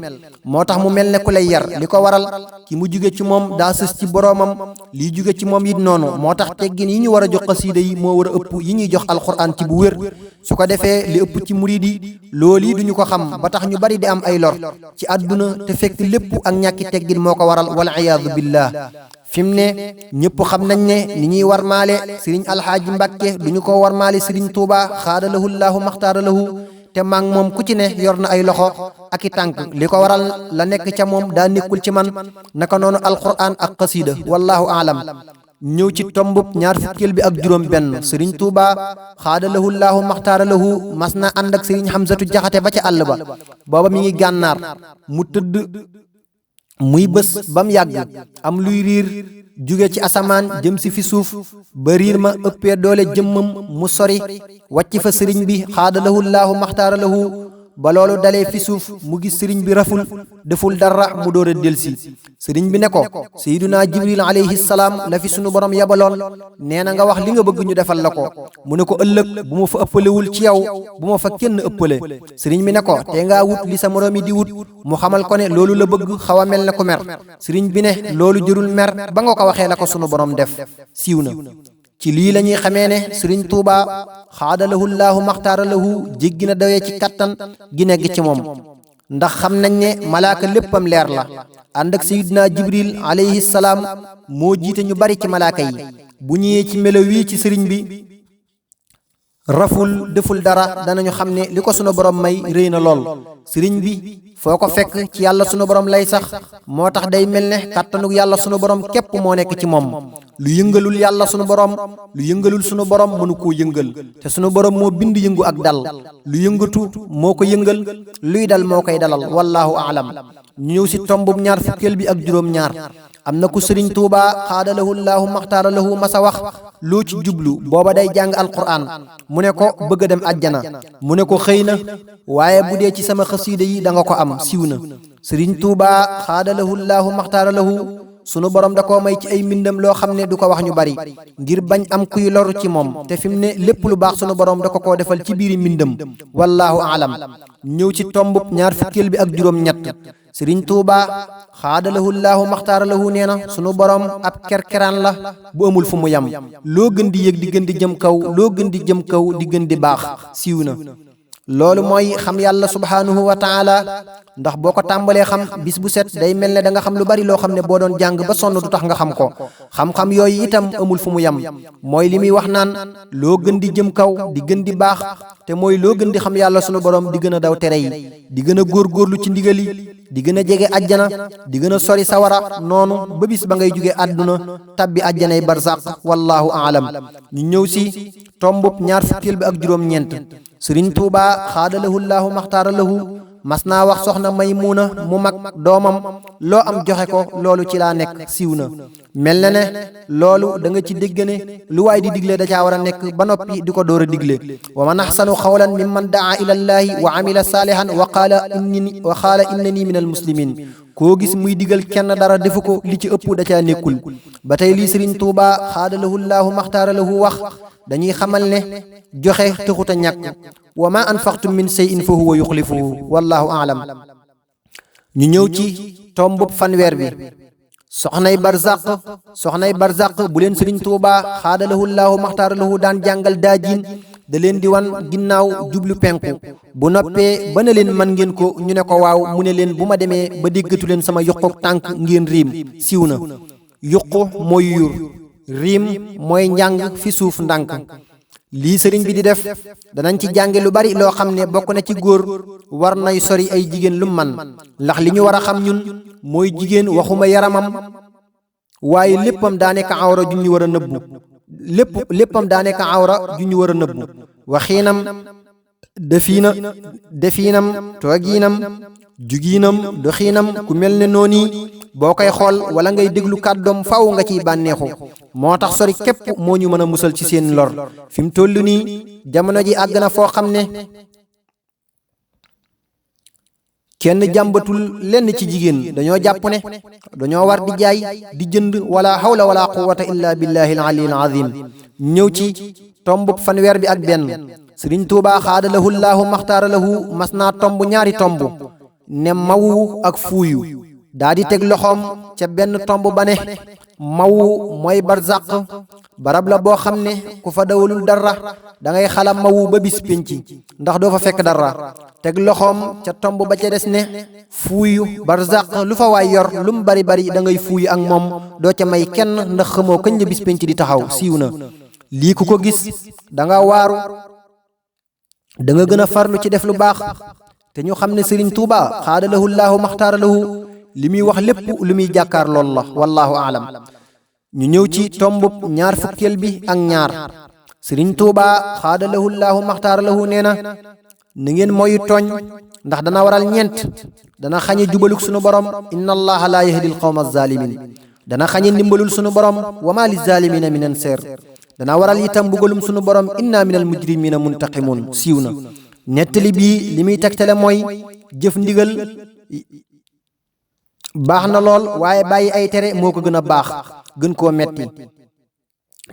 moo tax mu mel ne ku lay yar li ko waral ki mu jóge ci moom daa sës ci boromam lii jóge ci moom it noonu moo tax teggin yi ñu war a jox xasiida yi moo war a ëpp yi ñuy jox alquran ci bu wér su ko defee li ëpp ci murid yi loolu yi duñu ko xam ba tax ñu bari di am ay lor ci àdduna te fekk lépp ak ñàkki teggin moo ko waral wal iyaadu billah fi mu ne ñëpp xam nañ ne ni ñuy warmaale sëriñ alxaaji Mbàkke du ñu ko warmaale sëriñ Tuuba xaadalahu llaahu maxtaara lahu te maa ngi moom ku ci ne yor na ay loxo ak i tànk li ko waral la nekk ca moom daa nekkul ci man naka noonu alquran ak xasiida wallahu aalam ñëw ci tombub ñaar fukkeel bi ak juróom benn sëriñ Tuuba xaadalahu llaahu maxtaara lahu mas na ànd ak sëriñ Xamsatu Jaxate ba ca àll ba booba mi ngi gànnaar mu tëdd muy bés ba mu yàgg am luy riir jóge ci asamaan jëm si fi suuf ba riir ma ëppee doole jëmmam mu sori wàcc fa sëriñ bi xaadalahu llaahu maxtaara lahu ba loolu dalee fi suuf mu gis sëriñ bi raful deful dara mu door a delsi sëriñ bi ne ko sayyiduna jibril alayhi salaam la fi sunu borom yabaloon nee na nga wax li nga bëgg ñu defal la ko mu ne ko ëllëg bu ma fa ëppalewul ci yow bu ma fa kenn ëppale sëriñ bi ne ko te ngaa wut li sa moroom yi di wut mu xamal ko ne loolu la bëgg xaw a mel ne ku mer sëriñ bi ne loolu jërul mer ba nga ko waxee la ko sunu borom def siiw na ci lii la ñuy xamee ne sëriñ Tuuba xaadalahu llaahu maxtaara lahu jéggi na dawee ci kattan gi nekk ci moom ndax xam nañ ne malaaka léppam leer la ànd ak sayidina jibril alayhi salaam moo jiite ñu bari ci malaaka yi bu ñëwee ci melo wii ci sëriñ bi raful deful dara danañu xam ne li ko sunu borom may rëy na lool sëriñ bi foo ko fekk ci yàlla sunu borom lay sax moo tax day mel ne kàttanug yàlla sunu borom képp moo nekk ci moom lu yëngalul yàlla sunu borom lu yëngalul sunu borom mënu koo yëngal te sunu borom moo bind yëngu ak dal lu yëngatu moo ko yëngal luy dal moo koy dalal wallahu aalam ñu ñëw si tombub ñaar fukkeel bi ak juróom ñaar am na ku sëriñ Tuuba xaadalahu llaahu maxtaara lahu masa wax loo ci jublu booba day jàng alquran mu ne ko bëgg a dem àjjana mu ne ko xëy na waaye bu dee ci sama xasiida yi da nga ko am siiw na sëriñ Tuuba xaadalahu llaahu maxtaara lahu sunu borom da koo may ci ay mbindam loo xam ne du ko wax ñu bari ngir bañ am kuy loru ci moom te fi mu ne lépp lu baax sunu borom da ko koo defal ci biiri mbindam wallahu aalam ñëw ci tombub ñaar fukkeel bi ak juróom ñett sëriñ Tuuba xaadalahu llaahu maxtaara lahu nee na sunu borom ab kerkeraan la bu amul fu mu yam loo gën di yëg di gën di jëm kaw loo gën di jëm kaw di gën di baax siiw na loolu mooy xam yàlla subhaanahu wa taala ndax boo ko tàmbalee xam bis bu set day mel ne da nga xam lu bari loo xam ne boo doon jàng ba sonn du tax nga xam ko xam-xam yooyu itam amul fu mu yam mooy li muy wax naan loo gën di jëm kaw di gën di baax te mooy loo gën di xam yàlla sunu borom di gën a daw tere yi di gën a góorgóorlu ci ndigal yi di gën a jege àjjana di gën a sori sawara noonu ba bis ba ngay jóge àdduna tabbi àjjanay barzaq wallahu aalam ñu ñëw si tombub ñaar fukkeel bi ak juróom ñeent sëriñ Tuuba xaadalahu llaahu maxtaara lahu mas naa wax soxna Maymuna mu mag doomam loo am joxe ko loolu ci laa nekk siiw na mel na ne loolu da nga ci dégg ne lu waay di digle da caa war a nekk ba noppi di ko door a digle wa man axsanu xawlan mimman daa ila llaahi wa amila saalihan wa qaala innani min al muslimin koo gis muy digal kenn dara defu ko li ci ëpp da caa nekkul ba tey lii sëriñ Tuuba xaadalahu llaahu maxtaara lahu wax dañuy xamal ne joxe taxut a ñàkk wa ma anfaqtum min shay'in fa huwa yuxlifuhu wallahu aalam ñu ñëw ci tombub fanweer bi soxnay barzaq bu leen sëriñ Tuuba xaadalahu llaahu maxtaara lahu daan jàngal daajiin da leen di wan ginnaaw jublu penku bu noppee ba ne leen man ngeen ko ñu ne ko waaw mu ne leen bu ma demee ba déggatu leen sama yuquk tànk ngeen riim siiw na yuqu mooy yur riim mooy njàng fi suuf ndànk lii sëriñ bi di def danañ ci jànge lu bari loo xam ne bokk na ci góor war nay sori ay jigéen lu man ndax li ñu war a xam ñun mooy jigéen waxuma yaramam waaye léppam daa nekk awra ju ñu war a nëbbu léppam daa nekk awra ju ñu war a nëbbu waxiinam defiinam toogiinam jugiinam doxiinam ku mel ne noonu boo koy xool wala ngay déglu kàddoom faw nga ciy bànneexu moo tax sori képp moo ñu mën a musal ci seen lor fi mu toll nii jamono ji àgg na foo xam ne kenn jàmbatul lenn ci jigéen dañoo jàpp ne dañoo war di jaay di jënd wala hawla wala quwwata illa billahi al aliyyil azim ñëw ci tombub fanweer bi ak benn sëriñ Tuuba xaadalahu llaahu maxtaara lahu mas naa tomb ñaari tomb ne mawu ak fuuyu daa di teg loxoom ca benn tomb ba ne mawu mooy barzaq barab la boo xam ne ku fa dawalul dara da ngay xalam mawu ba bis penci ndax doo fa fekk dara teg loxoom ca tomb ba ca des ne fuuyu barzaq lu fa waay yor lu mu bari bari da ngay fuuyu ak moom doo ca may kenn ndax xamoo kañ la bis penci di taxaw siiw na lii ku ko gis da nga waaru da nga gën a farlu ci def lu baax te ñu xam ne Sëriñ Tuuba xaada lahu llaahu maxtaara lahu li muy wax lépp lu muy jàkkaar lool la wallahu aalam ñu ñëw ci tombub ñaar fukkeel bi ak ñaar Sëriñ Tuuba xaada lahu llaahu maxtaara lahu nee na ngeen moyu tooñ ndax dana waral ñeent dana xañe jubaluk sunu borom inna allaha laa yahdi al qawma zalimin dana xañe ndimbalul sunu borom wa ma li zalimina min anseer dana waral itam mbugalum sunu borom inna minal mujrimina muntaqimun siiw na nettali bii li muy tegtale mooy jëf ndigal baax na lool waaye bàyyi ay tere moo ko gën a baax gën koo metti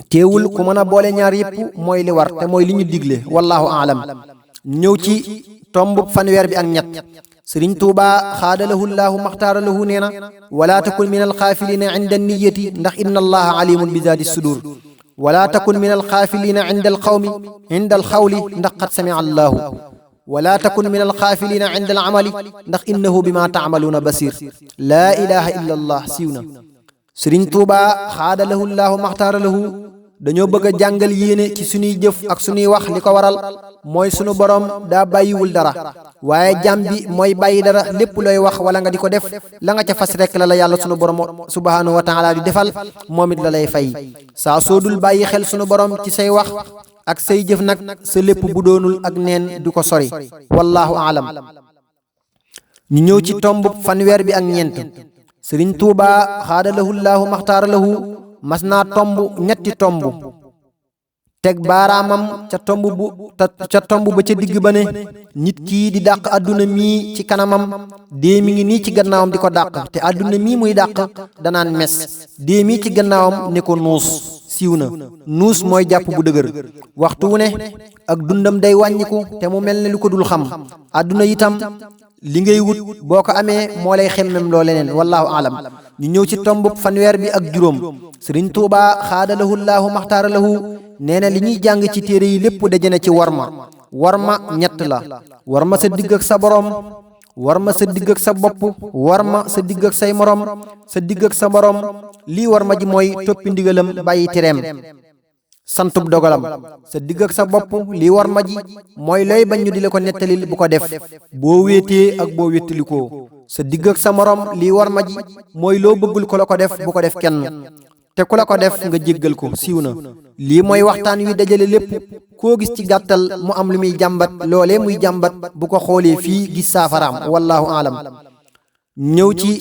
teewul ku mën a boole ñaar yépp mooy li war te mooy li ñu digle wallahu aalam ñëw ci tombub fanweer bi ak ñett Sëriñ Tuuba xaada lahu llaahu maxtaara lahu nee na wala takun min alxaafilina inda niyati ndax inna allaha alimun bi zaati sudur wala takun min alxaafilina inda alqawmi inda alxawli ndax qad samia allahu wala takun min alxaafilina inda alamali ndax innahu bima taamaluuna basir laa ilaha illa allah siiw na Sëriñ Tuuba xaada lahu llaahu maxtaara lahu dañoo bëgg a jàngal yéene ci suñuy jëf ak suñuy wax li ko waral mooy sunu borom daa bàyyiwul dara waaye jàmm bi mooy bàyyi dara lépp looy wax wala nga di ko def la nga ca fas rek la la yàlla sunu borom subhanahu wa taala di defal moom it la lay fay saa soo dul bàyyi xel sunu borom ci say wax ak say jëf nag sa lépp bu doonul ak neen du ko sori wallahu aalam ñu ñëw ci tomb fanweer bi ak ñeent Sëriñ Tuuba xaada lahu llaahu maxtaara lahu mas naa tomb ñetti tomb teg baaraamam ca tomb ba ca digg ba ne nit kii di dàq àdduna mii ci kanamam dee mi ngi nii ci gannaawam di ko dàq te àdduna mii muy dàq danaan mes dee mii ci gannaawam ne ko nuus siiw na nuus mooy jàpp bu dëgër waxtu wu ne ak dundam day wàññiku te mu mel ne lu ko dul xam àdduna itam li ngay wut boo ko amee moo lay xemmem loo leneen wallahu aalam ñu ñëw ci tomb fanweer bi ak juróom Sëriñ Tuuba xaada lahu llaahu maxtaara lahu nee na li ñuy jàng ci téere yi lépp daje na ci warma ñett la warma sa digg ak sa borom warma sa digg ak sa bopp warma sa digg ak say morom sa digg ak sa borom lii warma ji mooy toppi ndigalam bàyyi tereem santub dogalam sa digg ak sa bopp lii warma ji mooy looy bañ ñu di la ko nettalil bu ko def boo wéetee ak boo wéttalikoo sa digg ak sa morom lii warma ji mooy loo bëggul ko la ko def bu ko def kenn te ku la ko def nga jéggal ko siiw na lii mooy waxtaan wi dajale lépp koo gis ci gàttal mu am lu muy jàmbat loolee muy jàmbat bu ko xoolee fii gis saafaraam wallahu aalam ñëw ci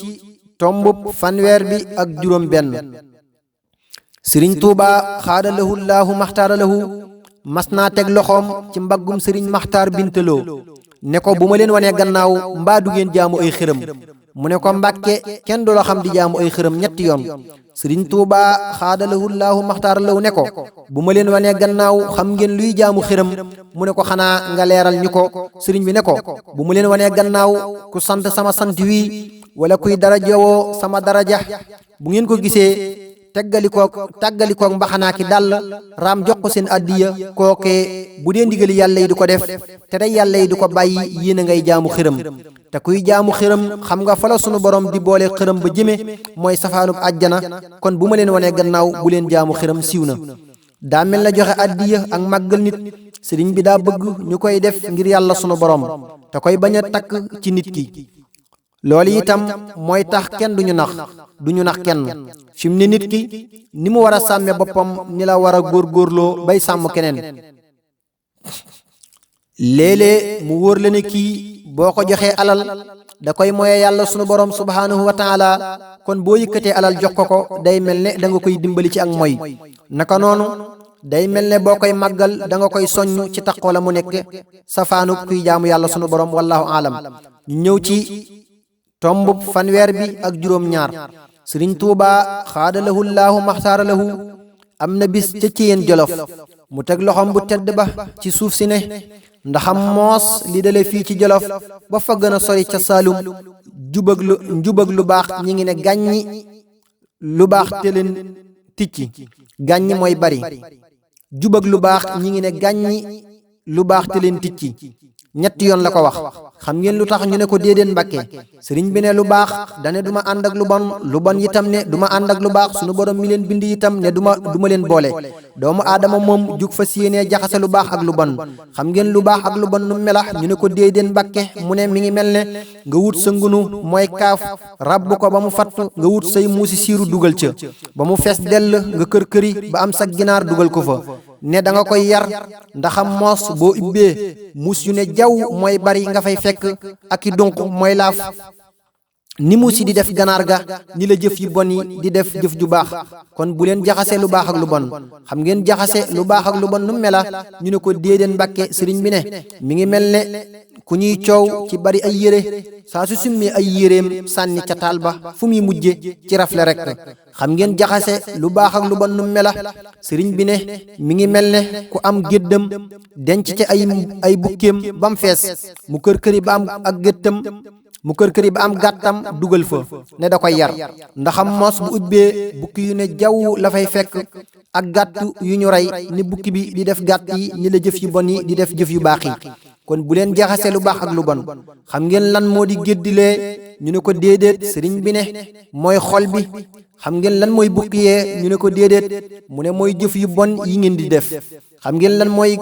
tombub fanweer bi ak juróom benn Sëriñ Tuuba xaada lahu llaahu maxtaara lahu mas naa teg loxoom ci mbaggum Sëriñ Maxtaar Bintaloo ne ko bu ma leen wanee gannaaw mbaa du ngeen jaamu ay xërëm mu ne ko Mbàkke kenn du la xam di jaamu ay xërëm ñetti yoon Sëriñ Tuuba xaada lahu llaahu maxtaara lahu ne ko bu ma leen wanee gannaaw xam ngeen luy jaamu xërëm mu ne ko xanaa nga leeral ñu ko sëriñ bi ne ko bu ma leen wanee gannaaw ku sant sama sant wii wala kuy darajowoo sama daraja bu ngeen ko gisee tàggalikook mbaxanaa ki dàll raam jox ko seen addiya kookee bu dee ndigali yàlla yi du ko def te day yàlla yi du ko bàyyi yéen a ngay jaamu xërëm te kuy jaamu xërëm xam nga fa la sunu borom di boole xërëm ba jëme mooy safaanub àjjana kon bu ma leen wanee gannaaw bu leen jaamu xërëm siiw na daa mel na joxe addiya ak màggal nit sëriñ bi daa bëgg ñu koy def ngir yàlla sunu borom te koy bañ a takk ci nit ki loolu itam mooy tax kenn duñu nax kenn fi mu ne nit ki ni mu war a sàmme boppam ni la war a góorgóorloo bay sàmm keneen léeg-léeg mu wóor la ne kii boo ko joxee alal da koy moye yàlla sunu borom subhanahu wa taala kon boo yëkkatee alal jox ko day mel ne da nga koy dimbali ci ak moy naka noonu day mel ne boo koy màggal da nga koy soññ ci taqoo la mu nekk safaanu kuy jaamu yàlla sunu borom wallahu aalam ñu ñëw ci tombub fanweer bi ak juróom ñaar Sëriñ Tuuba xaada lahu llaahu maxtaara lahu am na bis ca Ceyeen Jolof mu teg loxom bu tedd ba ci suuf si ne ndaxam moos li dale fii ci Jolof ba fa gën a sori ca Saalum njubag lu baax ñi ngi ne gàññi lu baax ticci gàññi mooy bari jub ak lu baax ñi ngi ne gàññi lu baax te leen ticci ñetti yoon la ko wax xam ngeen lu tax ñu ne ko déedéet Mbàkke sëriñ bi ne lu baax dane duma ànd ak lu bon itam ne duma ànd ak lu baax sunu borom mi leen bind itam ne duma leen boole doomu aadama moom jug fa siyéenee jaxase lu baax ak lu bon xam ngeen lu baax ak lu bon nu melax ñu ne ko déedéet Mbàkke mu ne mi ngi mel ne nga wut sa ngunu mooy kaaf rabb ko ba mu fatt nga wut say muusi siiru dugal ca ba mu fees dell nga kër këri ba am sa ginaar dugal ko fa ne da nga koy yar ndaxam moos boo ubbee muus yu ne jaw mooy bari nga fay fekk ak i dunq mooy laaf ni muus yi di def ganaar ga ni la jëf yu bon yi di def jëf ju baax kon bu leen jaxase lu baax ak lu bon xam ngeen jaxase lu baax ak lu bon nu mela ñu ne ko déedéet Mbàkke sëriñ bi ne mi ngi mel ne ku ñuy coow ci bari ay yére saa su summi ay yéreem sànni ca taal ba fu muy mujje ci rafle rek xam ngeen jaxase lu baax ak lu bon nu mela sëriñ bi ne mi ngi mel ne ku am géddam denc ci ay bukkeem ba mu fees mu kër këri ba am ak géttam mu kër këri ba am gàttam dugal fa ne da koy yar ndaxam moos bu ubbee bukki yu ne jaww la fay fekk ak gàtt yu ñu rey ni bukki bi di def gàtt yi ni la jëf yu bon yi di def jëf yu baax yi kon bu leen jaxase lu baax ak lu bon xam ngeen lan moo di géddilee ñu ne ko déedéet sëriñ bi ne mooy xol bi xam ngeen lan mooy bukki yee ñu ne ko déedéet mu ne mooy jëf yu bon yi ngeen di def xam ngeen lan mooy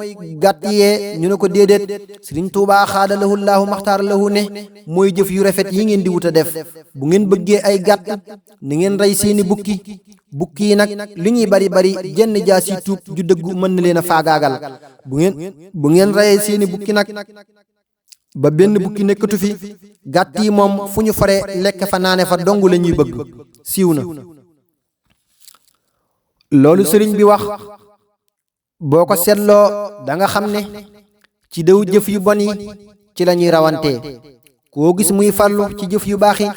gàtt yee ñu ne ko déedéet sëriñ Tuubaa xaada lahu llaahu maxtaar lahu ne mooy jëf yu rafet yi ngeen di wut a def bu ngeen bëggee ay gàtt ni ngeen rey seeni bukki yi nag li ñuy bari jenn jaasi tuub ju dëggu mën na leen a faagaagal bu ngeen reyee seeni bukki nag ba benn bukki nekkatu fi gàtt yi moom fu ñu fare lekk fa naane fa dong la ñuy bëgg siiw na loolu sëriñ bi wax boo ko seetloo da nga xam ne ci déw jëf yu bon yi ci la ñuy rawantee koo gis muy farlu ci jëf yu baax yi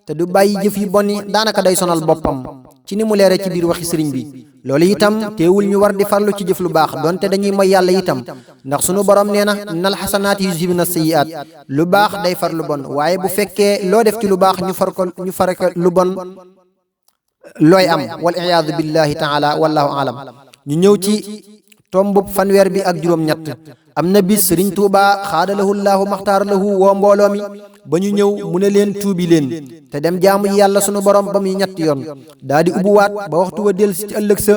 te du bàyyi jëf yu bon yi daanaka day sonal boppam ci ni mu leere ci biir waxi sëriñ bi loolu itam teewul ñu war di farlu ci jëf lu baax donte dañuy moy yàlla itam ndax sunu borom nee na innal xasanaati yuzhibna sayyi'aat lu baax day far lu bon waaye bu fekkee loo def ci lu baax ñu far ko lu bon looy am wal iyaadu billahi taala wallahu alam ñu ñëw ci tombub fanweer bi ak juróom-ñett am na bis sëriñ Tuubaa xaada lahu llaahu maxtaar lahu woo mbooloo mi ba ñu ñëw mu ne leen tuubi leen te dem jaamu yàlla sunu borom ba muy ñetti yoon daa di ubbuwaat ba waxtu wa del ci ëllëg sa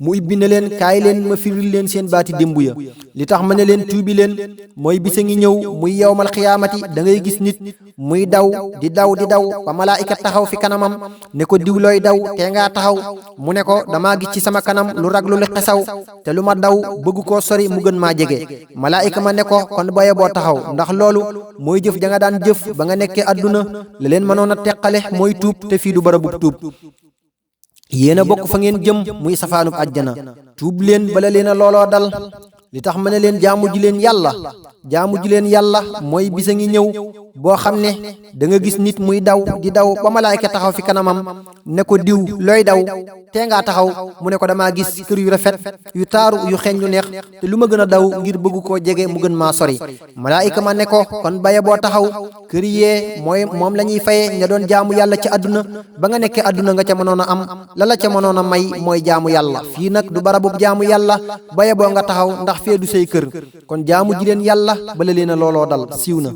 mu ibbi ne leen kaay leen ma firil leen seen baati démb ya li tax ma ne leen tuubi leen mooy bisa ngi ñëw muy yawmal xiyaamati da ngay gis nit muy daw di daw ba malaayika taxaw fi kanamam ne ko diw looy daw te ngaa taxaw mu ne ko damaa gis ci sama kanam lu raglu li xesaw te lu ma daw bëgg koo sori mu gën maa jege malaayika ma ne ko kon boye boo taxaw ndax loolu mooy jëf ja nga daan jëf ba nga nekkee àdduna la leen mënoon a teqale mooy tuub te fii du barabub tuub yéen a bokk fa ngeen jëm muy safaanub àjjana tuub leen bala leen a looloo dal li tax ma ne leen jaamu ji leen yàlla mooy bisa ngi ñëw boo xam ne da nga gis nit muy daw di daw ba malaayka taxaw fi kanamam ne ko diw looy daw tee ngaa taxaw mu ne ko damaa gis kër yu rafet yu taaru yu xeeñ lu neex te lu ma gën a daw ngir bëgg koo jege mu gën maa sori malaayka ma ne ko kon baye boo taxaw kër yee moom la ñuy faye ña doon jaamu yàlla ci àdduna ba nga nekkee àdduna nga ca mënoon a am la ca mënoon a may mooy jaamu yàlla fii nag du barabub jaamu yàlla baye boo nga taxaw ndax fee du say kër kon jaamu ji leen yàlla bala leen a looloo dal siiw na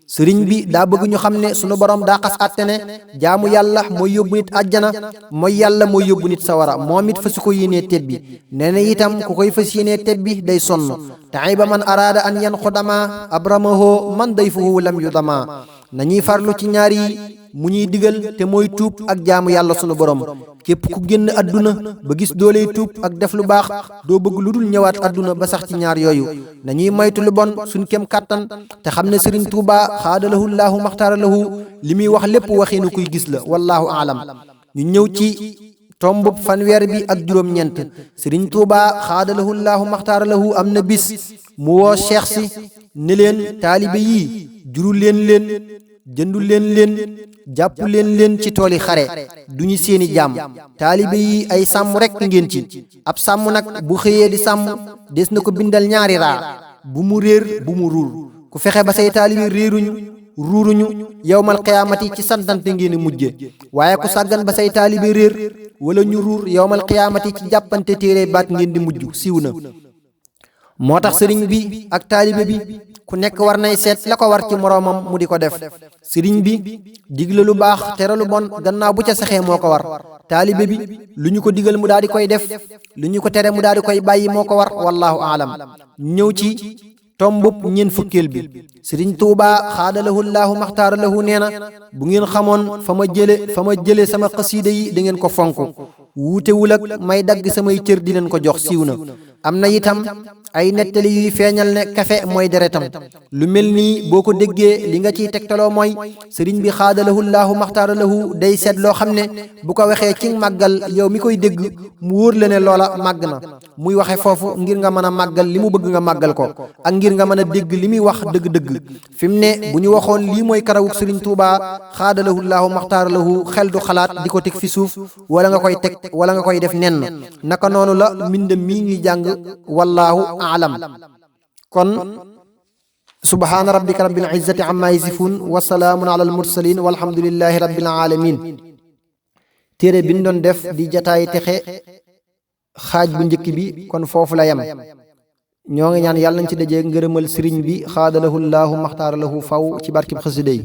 sëriñ bi daa bëgg ñu xam ne sunu borom daa xas àtte ne jaamu yàlla mooy yóbbu nit àjjana mooy yàlla mooy yóbbu nit sawara moom it fa su ko yéenee tebbi nee na itam ku koy fas yéenee tebbi day sonn ta'iba man araada an yanqudama abramahu man dayfuhu lam yudama nañuy farlu ci ñaar yi mu ñuy digal te mooy tuub ak jaamu yàlla sunu borom képp ku génn àdduna ba gis dooley tuub ak def lu baax doo bëgg lu dul ñëwaat àdduna ba sax ci ñaar yooyu nañuy moytu lu bon suñ kem kàttan te xam ne sëriñ Tuubaa xaadalahu llaahu maxtaara lahu li muy wax lépp waxiinu kuy gis la wallahu aalam ñu ñëw ci tombub fanweer bi ak juróom-ñeent sëriñ Tuubaa xaadalahu llaahu maxtaara lahu am na bis mu woo cheikh si ne leen taalibe yii juru leen jëndu leen jàpp leen ci tooli xare duñu seeni jaam taalibe yi ay sàmm rekk ngeen ci ab sàmm nag bu xëyee di sàmm des na ko bindal ñaari raa bu mu réer bu mu ruur ku fexe ba say taalibe réeruñu ruuruñu yawmal qiyaamati ci santante ngeen di mujje waaye ku sàggan ba say taalibe réer wala ñu ruur yawmal qiyaamati ci jàppante téere baat ngeen di mujj siiw na. moo tax sëriñ bi ak taalibe bi ku nekk war nay seet la ko war ci moroomam mu di ko def. sëriñ bi digle lu baax tere lu bon gannaaw bu ca saxee moo ko war. taalibe bi lu ñu ko digal mu daal di koy def lu ñu ko tere mu daal di koy bàyyi moo ko war. wallahu aalam. ñëw ci tombub ñeen fukkeel bi. sëriñ Tuubaa xaadalahu llaahu maxtaara lahu nee na bu ngeen xamoon fa ma jële sama xasiida yi da ngeen ko fonk wuutewul ak may dagg samay cër di leen ko jox siiw na. am na itam ay nettali yuy feeñal ne kafe mooy deretam lu mel nii boo ko déggee li nga ciy tegtaloo mooy sëriñ bi xaadalahu llaahu maxtaara lahu day seet loo xam ne bu ko waxee ci màggal yow mi koy dégg mu wóor la ne loola màgg na muy waxe foofu ngir nga mën a màggal li mu bëgg nga màggal ko ak ngir nga mën a dégg li muy wax dëgg-dëgg fi mu ne bu ñu waxoon lii mooy karawuk sëriñ Tuubaa xaadalahu llaahu maxtaara lahu xel du xalaat di ko teg fi suuf wala nga koy teg wala nga koy def nenn naka noonu la mbindam mii ñuy jàng wallaahu aalam. kon subhaana rabbika rabbil izzati amma yasifun wa salaamun ala al mursalin walhamdulillahi rabbil alamin. téere bi ñu doon def di jataay texe xaaj bu njëkk bi kon foofu la yem ñoo ngi ñaan yàlla nañ ci dajee ngërëmal sëriñ bi xaadalahu llaahu maxtaara lahu faw ci barkib xasida yi.